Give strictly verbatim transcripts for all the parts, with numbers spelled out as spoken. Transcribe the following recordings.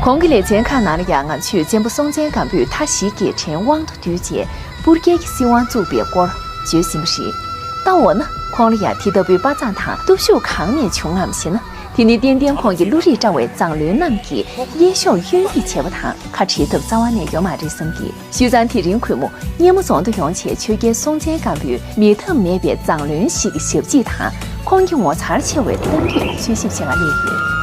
གོང་གི་ལེ་ཚན་ཁག་ནང་ལ་ཡང་ང་ཚོས་བཙན་པོ་སྲོང་བཙན་སྒམ་པོས་མཐའ་བཞིའི་རྒྱལ་ཕྲན་དབང་དུ་བསྡུས་རྗེས་སྤུར་རྒྱལ་གྱི་སྲིད་དབང་བཙུགས་པའི་སྐོར་བརྗོད་ཟིན་པ་རེད། ད་འོ་ན་ཁོང་ལ་ཡང་དེ་ལྟ་བུའི་དཔའ་མཛངས་དང་སྟོབས་ཤུགས་གང་ནས་བྱུང་ངམ་ཞེ་ན། དེ་ནི་ཏན་ཏན་ཁོང་གི་བློ་རིག་བཀྲ་བའི་མཛངས་བློན་རྣམས་ཀྱིས་གཡས་གཞོགས་གཡོན་འདེགས་བྱས་པ་དང་ཁ་བྲལ་ཐབས་རྩ་བ་ནས་ཡོད་མ་རེད་བསམ་གི། བྱས་ཙང་དེ་རིང་གུས་མོ་སྙེ་མོ་རྫོང་དུ་ཡོང་བྱས་ཆོས་རྒྱལ་སྲོང་བཙན་སྒམ་པོའི་མེད་ཐབས་མེད་པའི་མཛངས་བློན་ཞིག་གི་ཞབས་ཕྱི་དང་ཁོང་གི་ངོ་མཚར་ཆེ་བའི་གཏམ་རྒྱུད་འཚོལ་ཞིབ་བྱེད་ག་སླེབས་ཡོད།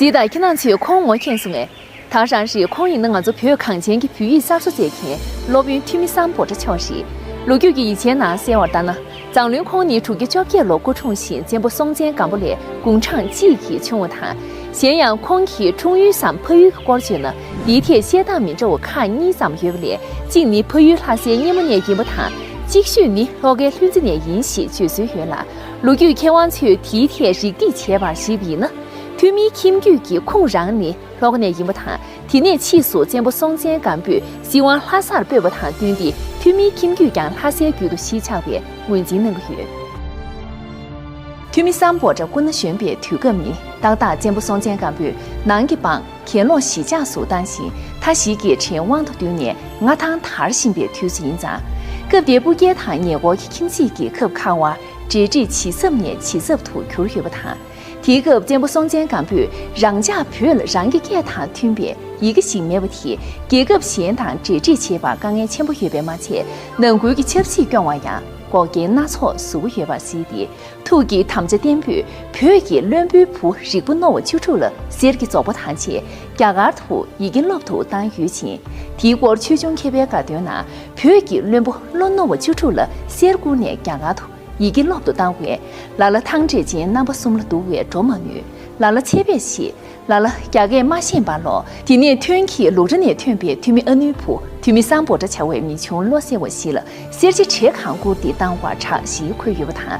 གཟིགས་དང་ཁྱེད་རང་ཚོས་ཁོང་ངོ་མཁྱེན་སོང་ངས། ད་རང་རེད། ཁོང་ཡིན་ན་ང་ཚོ་བོད་གངས་ཅན་གྱི་བོད་ཡིག་གསར་བཟོ་མཛད་མཁན་སློབ་དཔོན་ཐོན་མི་སམ་བྷོ་ཊ་མཆོག་རེད། ལོ་རྒྱུས་ཀྱི་ཡིག་ཆའི་ནང་གསལ་བར་ལྟར་ན། མཛངས་བློན་ཁོང་ནི་དྲུག་བརྒྱ་བཅོ་བརྒྱད་ལོར་སྐུ་འཁྲུངས་ཤིང་བཙན་པོ་སྲོང་བཙན་སྒམ་པོ་ལས་དགུང་གྲངས་གཅིག་གིས་ཆུང་བ་དང་། གཞན་ཡང་ཁོང་གི་འཁྲུངས་ཡུལ་སམ་ཕ་ཡུལ་གྱི་སྐོར་བརྗོད་ན་དེའི་ཐད་བཤད་སྟངས་མི་འདྲ་བ་ཁག་གཉིས་ཙམ་ཡོད་པ་ལས། གཅིག་ནི་ཕ་ཡུལ་ལྷ་སའི་སྙེ་མོ་ནས་ཡིན་པ་དང་། གཅིག་ཤོས་ནི་ལྷོ་ཁའི་ལྷུན་རྩེ་ནས་ཡིན་ཞེས་བརྗོད་སྲོལ་ཡོད་ལ། ལོ་རྒྱུས་མཁས་དབང་ཚོས་དེའི་ཐད་རེ་འདུན་བྱས་པར་གཞིགས་པ་ཡིན་ན། ཐོན་མིའི་ཁྱིམ་རྒྱུད་ཀྱི་ཁོང་རང་ནི་ལྷོ་ཁ་ནས་ཡིན་པ་དང་། དེ་ནས་ཕྱིས་སུ་བཙན་པོ་སྲོང་བཙན་སྒམ་པོས་སྲིད་དབང་ལྷ་སར་སྤོས་པ་དང་བསྟུན་ཏེ་ཐོན་མིའི་ཁྱིམ་རྒྱུད་ཀྱང་ལྷ་སའི་རྒྱུད་དུ་གཞིས་ཆགས་པའི་ངོས་འཛིན་གནང་གི་ཡོད། ཐོན་མི་སམ་བྷོ་ཊ་སྐུ་ན་གཞོན་པའི་དུས་སྐབས་ནི་ཏག་ཏག་བཙན་པོ་སྲོང་བཙན་སྒམ་པོས་ནང་གི་འབངས་གྱེན་ལོག་གཞིས་ཆགས་སུ་བཏང་ཞིང་མཐའ་བཞིའི་རྒྱལ་ཕྲན་དབང་དུ་བསྡུས་ནས་མངའ་ཐང་དར་བཞིན་པའི་དུས་སུ་ཡིན་ཙང་། སྐབས་དེའི་སྤུ་རྒྱལ་དང་ཉེ་འཁོར་གྱི་ཁྱིམ་མཚེས་ཀྱི་ཁབ་ཁ་བ་འབྲེལ་འདྲིས་ཇེ་ཟབ་ནས་ཇེ་ཟབ་ཏུ་གྱུར་ཡོད་པ་དང་། དེའི་སྐབས་བཙན་པོ་སྲོང་བཙན་སྒམ་པོས་རང་ཅག་བོད་ལ་རང་གི་སྐད་དང་མཐུན་པའི་ཡི་གེ་ཞིག་མེད་པ་དེས་རྒྱལ་ཁབ་གཞན་དང་འབྲེལ་འདྲིས་བྱེད་པར་དཀའ་ངལ་ཆེན་པོ་ཡོད་པས་མ་ཚད། ནང་ཁུལ་གྱི་ཆབ་སྲིད་སྐྱོང་བར་ཡང་འགོག་རྐྱེན་སྣ་ཚོགས་བཟོ་གི་ཡོད་པར་གཟིགས་ཏེ། ཐུགས་ཀྱི་དམ་བཅའ་བརྟན་པོས་བོད་ཀྱི་བློན་པོའི་བུ་རིག་པ་རྣོ་བ་བཅུ་དྲུག་ལ་གསེར་གྱི་རྫོགས་པ་དང་བཅས་རྒྱ་གར་དུ་ཡི་གེ་སློབ་ཏུ་བཏང་ཡོད་ཅིང་། དེའི་སྐོར་ཆོས་འབྱུང་མཁས་པའི་དགའ་སྟོན་ནང་བོད་ཀྱི་བློན་པོ་བློ་རྣོ་བ་བཅུ་དྲུག་ལ་གསེར་བསྐུར་ནས་རྒྱ་གར་དུ་ཡི་གེ་སློབ་ཏུ་བཏང་བས། ལ་ལ་ཐང་འབྲས་ཆེན་རྣམ་པ་གསུམ་ལ་འདུ་བས་འགྲོ་མ་ནུས། ལ་ལ་ཆད་པས་ཤི། ལ་ལ་རྒྱ་སྐད་མ་ཤེས་པར་ལོག་དེ་ནས་ཐོན་གྱིས་ལུག་ར་ནས་ཐོན་པའི་ཐོན་མི་ཨ་ནུའི་བུ་ཐོན་མི་སམ་བྷོ་ཊ་བྱ་བའི་མི་ཆུང་བློ་གསལ་བ་ཞིག་ལ་གསེར་ཕྱེ་བྲེ་གང་བསྐུར་ཏེ་བཏང་བར་གྲགས་ཞེས་འཁོད་ཡོད་པ་དང་།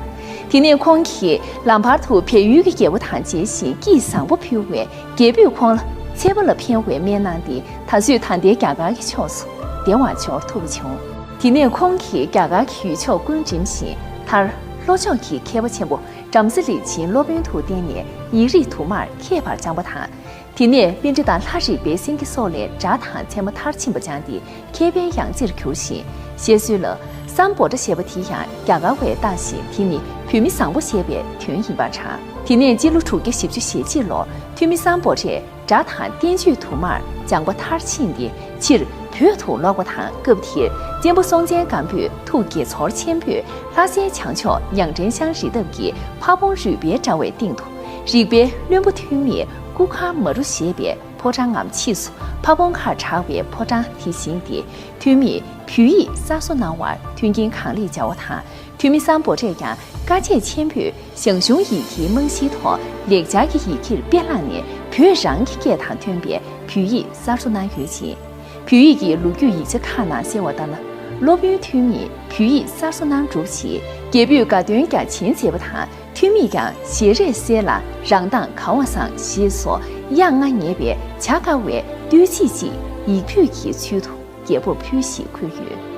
དེ་ནས་ཁོང་གིས་ལམ་བར་དུ་བལ་ཡུལ་གྱི་རྒྱལ་པོ་དང་མཇལ་ཞིང་སྐྱིད་བཟང་པོ་ཕུལ་བས། རྒྱལ་པོས་ཁོང་ལ་ཚེ་བ་ལ་ཕན་བའི་སྨན་གནང་སྟེ། ད་གཟོད་ད་ལྟའི་རྒྱ་གར་གྱི་ཕྱོགས་སུ་བདེ་བར་འབྱོར་ཐུབ་པ་བྱུང་། དེ་ནས་ཁོང་གིས་རྒྱ་གར་གྱི་ཡུལ་ཕྱོགས་ཀུན་འགྲིམས་ཤིང་མཐར་ལྷོ་ཕྱོགས་ཀྱི་མཁས་པ་ཆེན་པོ་བྲམ་ཟེ་རིན་ཆེན་སློབ་དཔོན་དུ་བསྟེན་ནས་ཡིག་རིགས་དུ་མར་མཁས་པར་སྦྱངས་པ་དང་། དེ་ནས་པཎྜི་ཏ་ལྷ་རིག་པའི་སེང་གེ་སོགས་ལས་སྒྲ་དང་ཚད་མ་མཐར་ཕྱིན་པ་སྦྱངས་ཏེ་མཁས་པའི་ཡང་རྩེར་གྱུར་ཞིང་། བཤད་སྲོལ་ལ་སམ་བྷོ་ཊ་ཞེས་པ་དེ་ཡང་རྒྱ་གར་བས་བཏགས་ཤིང་དེ་ནི་བོད་མི་བཟང་པོ་ཞེས་པའི་དོན་ཡིན་པར་གྲགས། དེ་ནས་སྤྱི་ལོ་དྲུག་བརྒྱ་བཞི་བཅུ་ཞེ་གཅིག་ལོར་ཐོན་མི་སམ་བྷོ་ཊས་སྒྲ་དང་བསྟན་བཅོས་དུ་མར་སྦྱངས་པ་མཐར་ཕྱིན་ཏེ་ཕྱིར་བོད་དུ་ལོག་པ་དང་། སྐབས་དེར་བཙན་པོ་སྲོང་བཙན་སྒམ་པོས་ཐུགས་དགྱེས་ཚོར་ཆེན་པོས་ལྷ་སའི་བྱང་ཕྱོགས་ཉང་བྲན་ཤང་རི་འདབས་ཀྱི་ཕ་བོང་རུས་སྦལ་འདྲ་བའི་སྟེང་དུ་རིག་པའི་བློན་པོ་ཐོན་མིས་སྐུ་མཁར་མ་རུ་ཞེས་པའི་ཕོ་བྲང་ངམ་ཕྱིས་སུ་ཕ་བོང་ཁར་གྲགས་པའི་ཕོ་བྲང་དེ་བཞེངས་ཏེ་ཐོན་མིས་བོད་ཡིག་གསར་བཟོ་གནང་བར་མཐུན་རྐྱེན་གང་ལེགས་སྦྱར་བ་དང་། ཐོན་མི་སམ་བྷོ་ཊས་ཀྱང་དཀའ་སྤྱད་ཆེན་པོས་ཞང་ཞུང་ཡི་གེའི་རྨང་གཞིའི་ཐོག་ལེགས་སྦྱར་གྱི་ཡི་གེར་དཔེ་བླངས་ནས་བོད་རང་གི་སྐད་དང་མཐུན་པའི་བོད་ཡིག་གསར་བཟོ་གནང་ཡོད་ཅིང་། བོད་ཡིག་གི་ལོ་རྒྱུས་ཡིག་ཆ་ཁག་ནང་གསལ་བ་ལྟར་ན། སློབ་དཔོན་ཐོན་མིས་བོད་ཡིག་གསར་བཟོ་གནང་གྲུབ་རྗེས་རྒྱལ་པོས་དགའ་སྟོན་རྒྱ་ཆེན་མཛད་པ་དང་། ཐོན་མིས་ཀྱང་ཞལ་རས་གསེར་ལ་རང་མདངས་ག་བ་བཟང་ཞེས་སོགས་དབྱངས་མངའ་ཉེ་བའི་བྱ་དཀར་བའི་བསྟོད་ཚིག་ཅིག་ཡིག་ཕུད་ཀྱི་ཚུལ་དུ་རྒྱལ་པོར་ཕུལ་ཞེས་འཁོད་ཡོད།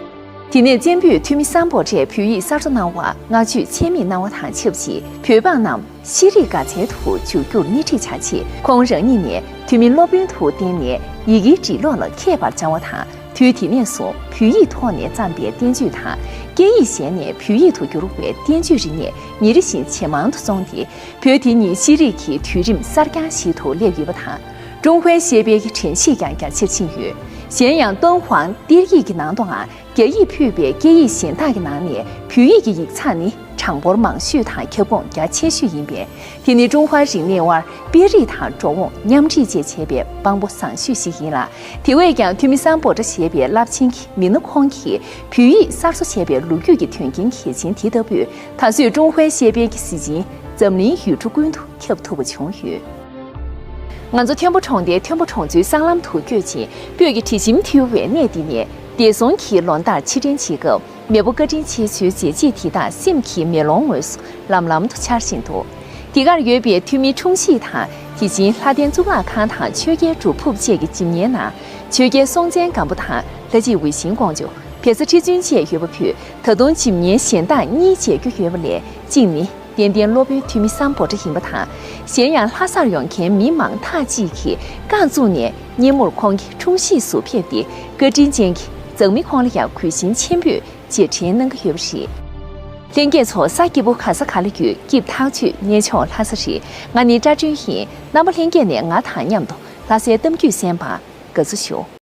དེ་ནས་བཙན་པོས་ཐོན་མི་སམ་བྷོ་ཊས་བོད་ཡིག་གསར་བཟོ་གནང་བར་བསྔགས་བརྗོད་ཆེན་མོ་གནང་བ་དང་ཆབས་ཅིག་བོད་འབངས་རྣམས་ཤེས་རིག་དགའ་ཚལ་དུ་འཇུག་རྒྱུར་སྣེ་ཁྲིད་བྱ་ཆེད་ཁོང་རང་ཉིད་ནས་ཐོན་མི་སློབ་དཔོན་དུ་བསྟེན་ནས་ཡི་གེའི་འབྲི་ཀློག་ལ་མཁས་པར་སྦྱངས་པ་དང་། དུས་དེ་ནས་བཟུང་བོད་ཡིག་ཐོག་ནས་བརྩམས་པའི་བསྟན་བཅོས་དང་། སྐད་ཡིག་གཞན་ནས་བོད་ཡིག་ཏུ་བསྒྱུར་བའི་བསྟན་བཅོས་རིག་གནས་ཉིན་རེ་བཞིན་ཇེ་མང་དུ་སོང་སྟེ། བོད་དེ་ཉིད་ཤེས་རིག་གི་དུས་རིམ་གསར་རྐྱང་ཞིག་ཏུ་སླེབས་ཡོད་པ་དང་། ཀྲུང་ཧྭའི་ཤེས་དཔལ་གྱི་དྲན་ཤེས་ཀྱང་རྒྱ་ཆེར་ཕྱིན་ཡོད། གཞན་ཡང་ཏུན་ཧོང་གཏེར་ཡིག་གི་ནང་དུའང་རྒྱ་ཡིག་ཕུད་པའི་སྐད་ཡིག་གཞན་དག་གི་ནང་ནས་བོད་ཡིག་གི་ཡིག་ཚགས་ནི་གྲངས་འབོར་མང་ཤོས་དང་ཁྱབ་ཁོངས་རྒྱ་ཆེ་ཤོས་ཡིན་པས། དེ་ནི་ཀྲུང་ཧྭའི་རིག་གནས་དབར་དཔེ་རིས་དང་འགྲོ་འོང་མཉམ་འདྲེས་བཅས་བྱས་པའི་དཔང་པོ་བཟང་ཤོས་ཤིག་ཡིན་ལ། དེ་བས་ཀྱང་ཐོན་མི་སམ་བྷོ་ཊ་ཞེས་པའི་རླབས་ཆེན་གྱི་མི་སྣ་ཁོང་གིས་བོད་ཡིག་གསར་བཟོ་བྱས་པའི་ལོ་རྒྱུས་ཀྱི་དོན་རྐྱེན་གལ་ཆེན་དེ་ལྟ་བུས་ད་གཟོད་ཀྲུང་ཧྭའི་ཤེས་དཔལ་གྱི་གཟི་བྱིན་འཛམ་གླིང་ཡུལ་གྲུ་ཀུན་ཏུ་ཁྱབ་ཐུབ་པ་བྱུང་ཡོད། ང་ཚོ་ཐོན་པོ་གྲོང་རྡལ་ཐོན་པོ་གྲོང་ཚོའི་སྲང་ལམ་དུ་བསྐྱོད་ཅིང་སྤོས་ཀྱི་དྲི་ཞིམ་འཐུལ་བའི་གནས་འདི་ནས་འདས་སོང་གི་ལོ་ཟླར་ཕྱིར་དྲན་བྱེད་སྐབས། མེས་པོ་བཀའ་དྲིན་ཆེ་ཚུལ་མཛད་རྗེས་དེ་དག་སེམས་ཀྱི་མེ་ལོང་ངོས་སུ་ལམ་ལམ་དུ་འཆར་བཞིན་འདུག་དེ་གར་ཡོད་པའི་ཐོན་མིའི་འཁྲུངས་གཞིས་དང་། དེ་བཞིན་ལྷ་ལྡན་གཙུག་ལག་ཁང་དང་ཆོས་རྒྱལ་སྒྲུབ་ཕུག་བཅས་ཀྱི་འཇིམ་བརྙན་ནང་ཆོས་རྒྱལ་སྲོང་བཙན་སྒམ་པོ་དང་ལྷ་རྗེ་འུ་ཤིང་ཀོང་ཇོ། བལ་བཟའ་ཁྲི་བཙུན་བཅས་ཡོད་པ་ཕུད། ད་དུང་འཇིམ་བརྙན་གཞན་དག་གཉིས་མཇལ་རྒྱུ་ཡོད་པ་ལས་གཅིག་ནི། དད་ལྡན་སློབ་དཔོན་ཐོན་མི་སམ་བྷོ་ཊ་ཡིན་པ་དང་། གཞན་ཡང་ལྷ་སར་ཡོང་མཁན་མི་མང་ཐག་གཅིག་གིས་རྐང་བཙུགས་ནས་སྙེ་མོར་ཁོང་གི་འཁྲུངས་གཞིས་སུ་ཕེབས་ཏེ་བཀའ་དྲིན་ཅན་གྱི་མཛངས་མི་ཁོང་ལ་ཡང་གུས་ཞེན་ཆེན་པོས་རྗེས་དྲན་གནང་གི་ཡོད་པ་རེད། ལྷན་རྒྱས་ཚོ་ས་སྐྱིད་པོ་ག་ས་ག་ལ་ཡོད་སྐྱིད་ཐག་ཆོད་གནས་མཆོག་ལྷ་ས་རེད། ང་ནི་བཀྲ་སྒྲོན་ཡིན། རྣམ་པ་ལྷན་རྒྱས་ནས་ང་དང་མཉམ་དུ་ལྷ་སའི་གཏམ་རྒྱུད་གསན་པར་དགའ་བསུ་ཞུ།